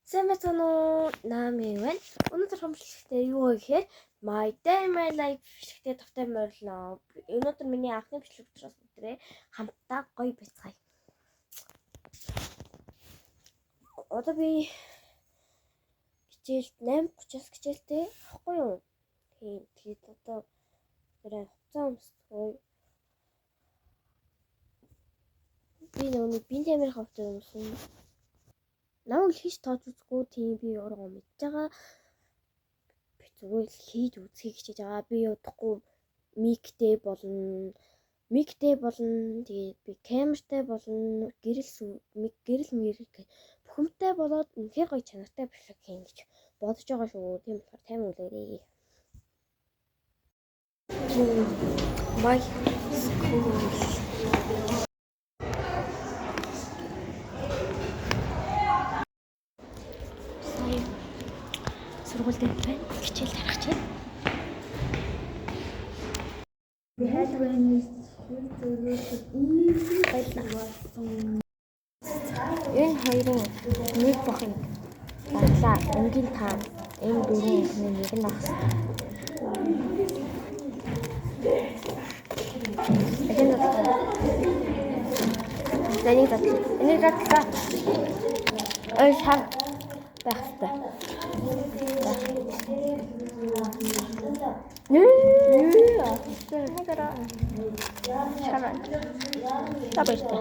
Сайн байцгаана уу? Нами байна. Өнөөдөр хомшлогтой юу вэ гэхээр My Day My Life бичлэгтэй тавтай морилно. Өнөөдөр миний анхны бичлэг учраас өдрөө хамтдаа гоё байцгаая. Одоо би хичээлд 8:30-аас хичээлтэй ахгүй юу? Тийм. Тэгээд одоо нэрээ хуцаа өмсдгөө. Би нөгөө бие тамирын хувцас өмсөн. Намайг л хийж тоож үзэхгүй, тийм би өөрийгөө мэдж байгаа. Би зүгээр л хийж үзхийг хичээж байгаа. Би удахгүй миктэй болно. Миктэй болно. Тэгээд би камертай болно. Гэрэл гэрэл мэрэг бүхэмтэй болоод үнэхээр гоё чанартай бичлэг хийнэ гэж бодож байгаа шүү. Тийм болохоор тайван үлээрэй. My school. Сая сургууль дээр байна. Хичээл тарах чинь. Би хайлбарын зүрх ийм болсон. Энэ хоёрын нэг бохыг дадлаа. Энгийн та энэ дөрвөн эхний нэг нь авах хэрэгтэй. Энэ задлаа. За энийг задлаа. Энийг задлаа. Ой шар байх хэрэгтэй. Нээ. Шар. Та баяртай.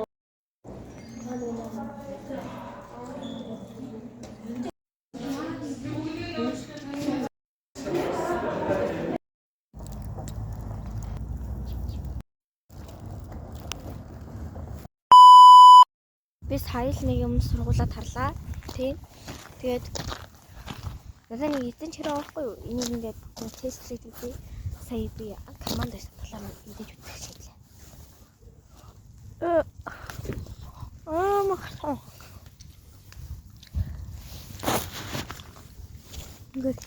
Би сая л нэг юм сургуулаад харлаа. Тийм. Тэгээд надад нэг эзэн чирээ байхгүй юу? Энийг ингээд тестлэж үзье. Сая би команд байсан талаар мэдээж үзэх шийдлээ. Аа махсан. Ингээд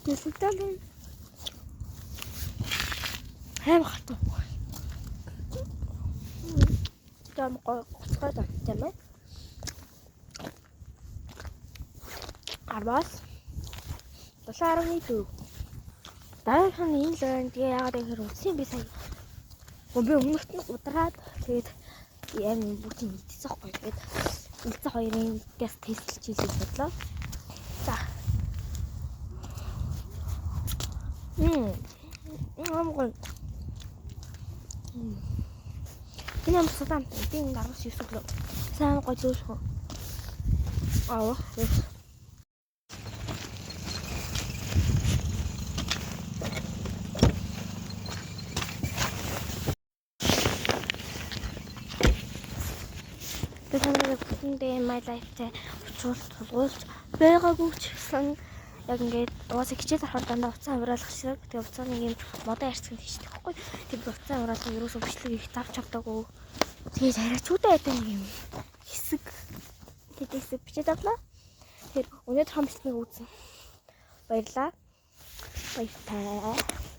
Тэсэлтэн хайм хатуу. Там гоё гоцгой тавьтай мэ. 10-аас 7.4. Дараагийнх нь энэ л байна. Тэгээ яагаад гэхээр үтсийн би сая би өмнөхт нь удраад тэгээд яг бүгдийг идсэн байхгүй. Тэгээд үлдсэн хоёрын газ тестлж хийлээ бодлоо. За. Амар. Энэ амар судаан. Би ингэ 10-9 өглөө. Сайн гоё зөөлхөн. Аа. Би танарыг бүтэн day my life-тэй учруулж тулгуулж байгаагүй ч гэсэн яг ингээд угаасаа хичээл орохоор дандаа уцаа хамруулах шиг. Тэгээ уцааны юм модон ярьцсан хийдэг байхгүй. Тэг би уцаа хамруулах ерөөсөө бичлэг их давч авдаггүй. Тэгээд арайчуудаа байдаг нэг юм хэсэг хэд хэсэг бичээд авлаа. Тэгэхээр өнөөдөр хамтлыг үзсэн. Баярлаа. Баяртай.